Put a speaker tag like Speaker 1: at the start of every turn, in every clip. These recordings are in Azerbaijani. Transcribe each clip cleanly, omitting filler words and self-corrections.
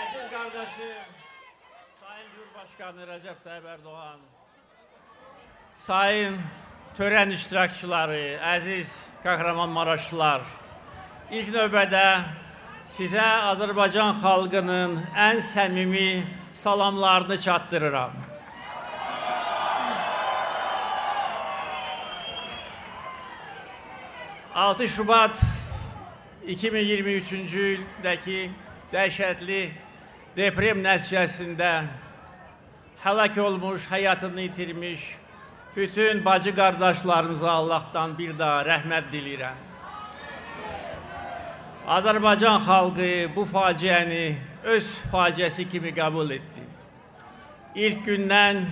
Speaker 1: Əziz qardaşım, Sayın Cumhurbaşqanı Rəcəb Tayyip Erdoğan, Sayın törən iştirakçıları, əziz Kahramanmaraşlılar, ilk növbədə sizə Azərbaycan xalqının ən səmimi salamlarını çatdırıram. 6 Şubat 2023-cü ildəki dəhşətli deprem nəticəsində həlak olmuş, həyatını itirmiş bütün bacı qardaşlarımıza Allahdan bir daha rəhmət diləyirəm. Azərbaycan xalqı bu faciəni öz faciəsi kimi qəbul etdi. İlk gündən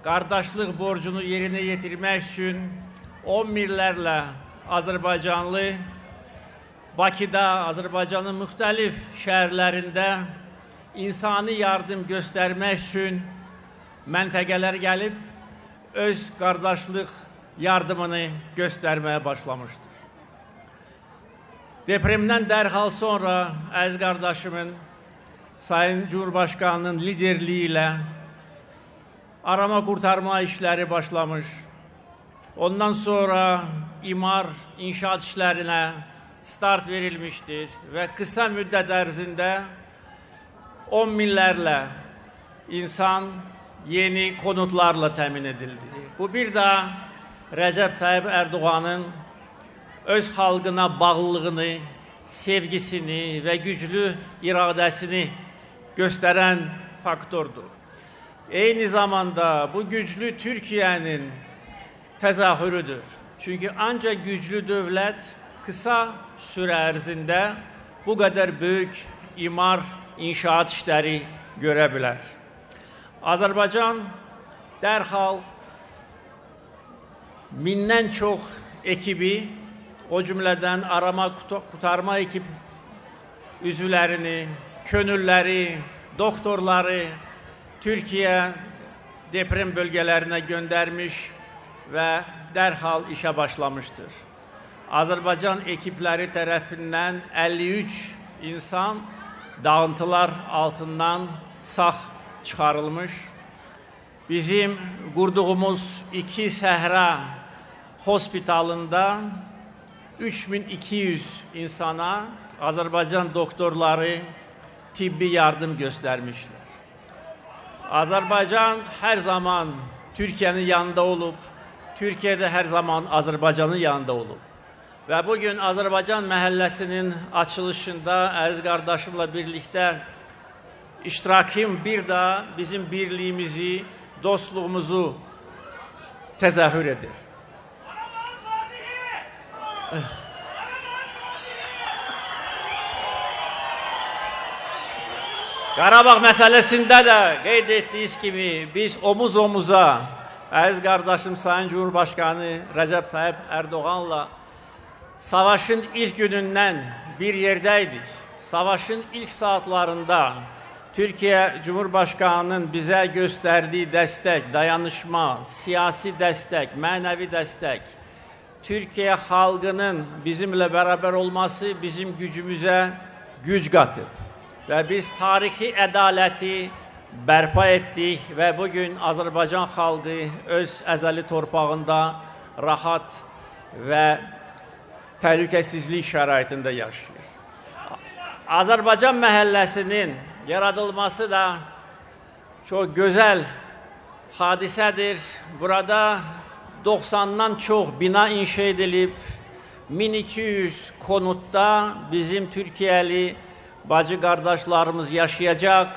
Speaker 1: qardaşlıq borcunu yerinə yetirmək üçün 10 minlərlə Azərbaycanlı Bakıda, Azərbaycanın müxtəlif şəhərlərində insani yardım göstərmək üçün məntəqələr gəlib öz qardaşlıq yardımını göstərməyə başlamışdır. Depremdən dərhal sonra əziz qardaşımın, Sayın Cumhurbaşqanının liderliyi ilə arama qurtarma işləri başlamış. Ondan sonra imar, inşaat işlərinə start verilmişdir və qısa müddət ərzində 10 minlərlə insan yeni konutlarla təmin edildi. Bu bir daha Rəcəb Tayyip Erdoğan'ın öz xalqına bağlılığını, sevgisini və güclü iradəsini göstərən faktordur. Eyni zamanda bu güclü Türkiyənin təzahürüdür. Çünki ancaq güclü dövlət qısa süre ərzində bu qədər böyük imar, inşaat işləri görə bilər. Azərbaycan dərhal mindən çox ekibi, o cümlədən arama kurtarma ekip üzvlərini, könülləri, doktorları Türkiyə deprem bölgələrinə göndərmiş və dərhal işə başlamışdır. Azərbaycan ekipləri tərəfindən 53 insan dağıntılar altından sağ çıxarılmış. Bizim qurduğumuz iki səhra hospitalında 3200 insana Azərbaycan doktorları tibbi yardım göstərmişlər. Azərbaycan hər zaman Türkiyənin yanında olub, Türkiyə də hər zaman Azərbaycanın yanında olub. Və bugün Azərbaycan məhəlləsinin açılışında əziz qardaşımla birlikdə iştirakım bir daha bizim birliyimizi, dostluğumuzu təzahür edir. Qarabağ məsələsində də qeyd etdiyiniz kimi biz omuz omuza əziz qardaşım Sayın Cumhurbaşqanı Rəcəb Tayyip Erdoğanla savaşın ilk günündən bir yerdəydik. Savaşın ilk saatlarında Türkiyə Cumhurbaşqanının bizə göstərdiyi dəstək, dayanışma, siyasi dəstək, mənəvi dəstək, Türkiyə xalqının bizimlə bərabər olması bizim gücümüzə güc qatıb. Və biz tarixi ədaləti bərpa etdik və bugün Azərbaycan xalqı öz əzəli torpağında rahat və təhlükəsizlik şəraitində yaşayır. Azərbaycan məhəlləsinin yaradılması da çox gözəl hadisədir. Burada 90-dan çox bina inşa edilib, 1200 konutda bizim Türkiyəli bacı qardaşlarımız yaşayacaq.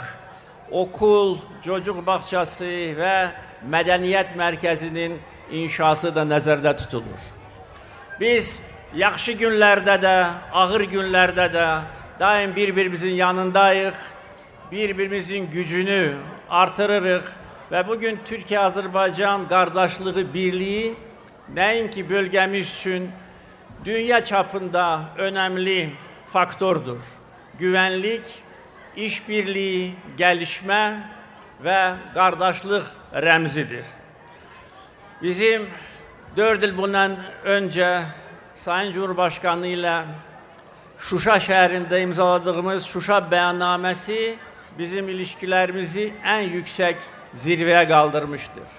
Speaker 1: Okul, çocuk bağçası və mədəniyyət mərkəzinin inşası da nəzərdə tutulur. Biz yaxşı günlərdə də, ağır günlərdə də daim bir-birimizin yanındayıq, bir-birimizin gücünü artırırıq və bugün Türkiyə-Azərbaycan qardaşlığı birliyi nəinki bölgəmiz üçün dünya çapında önəmli faktordur. Güvənlik, işbirliyi, gəlişmə və qardaşlıq rəmzidir. Bizim 4 il bundan öncə Sayın Cumhurbaşqanı ilə Şuşa şəhərində imzaladığımız Şuşa bəyannaməsi bizim ilişkilərimizi ən yüksək zirvəyə qaldırmışdır.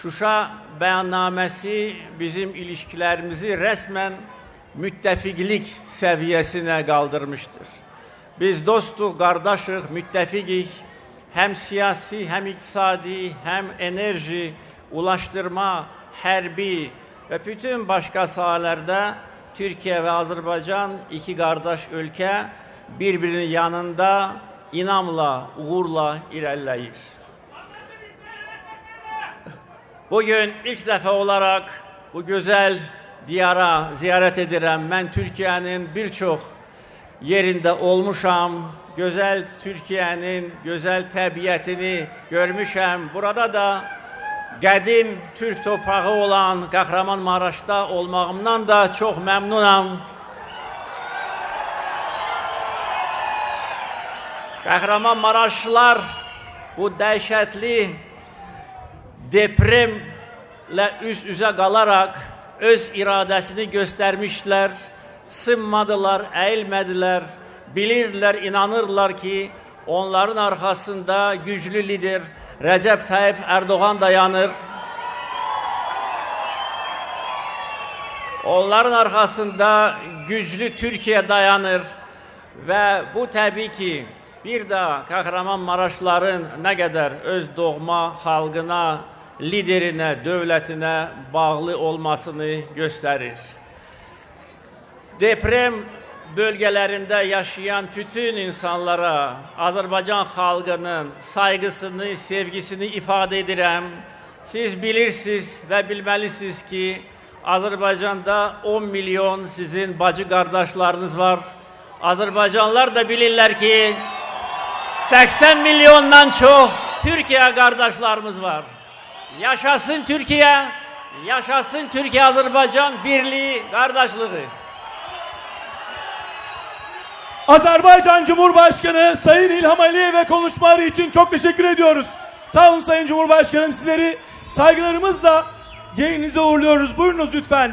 Speaker 1: Şuşa bəyannaməsi bizim ilişkilərimizi rəsmən müttəfiqlik səviyyəsinə qaldırmışdır. Biz dostuq, qardaşıq, müttəfiqik. Həm siyasi, həm iqtisadi, həm enerji, ulaştırma, hərbi və bütün başqa sahələrdə Türkiyə və Azərbaycan iki qardaş ölkə bir-birinin yanında inamla, uğurla irəliləyir. Bugün ilk dəfə olaraq bu gözəl diyara ziyarət edirəm. Mən Türkiyənin bir çox yerində olmuşam. Gözəl Türkiyənin gözəl təbiətini görmüşəm. Burada da qədim Türk torpağı olan Kahramanmaraşda olmağımdan da çox məmnunam. Kahramanmaraşlılar bu dəhşətli depremlə üz-üzə qalaraq öz iradəsini göstərmişlər, sınmadılar, əyilmədilər, bilirdilər, inanırlar ki, onların arxasında güclü lider Rəcəb Tayyip Erdoğan dayanır. Onların arxasında güclü Türkiyə dayanır və bu təbii ki, bir də Kahramanmaraşlıların nə qədər öz doğma xalqına, liderinə, dövlətinə bağlı olmasını göstərir. Deprem bölgələrində yaşayan bütün insanlara Azərbaycan xalqının sayğısını, sevgisini ifadə edirəm. Siz bilirsiniz və bilməlisiniz ki, Azərbaycanda 10 milyon sizin bacı qardaşlarınız var. Azərbaycanlılar da bilirlər ki, 80 milyondan çox Türkiyə qardaşlarımız var. Yaşasın Türkiyə, yaşasın Türkiyə-Azərbaycan birliği, qardaşlığı.
Speaker 2: Azerbaycan Cumhurbaşkanı Sayın İlham Aliyev'e konuşmaları için çok teşekkür ediyoruz. Sağ olun Sayın Cumhurbaşkanım, sizleri saygılarımızla yerinize uğurluyoruz. Buyurunuz lütfen.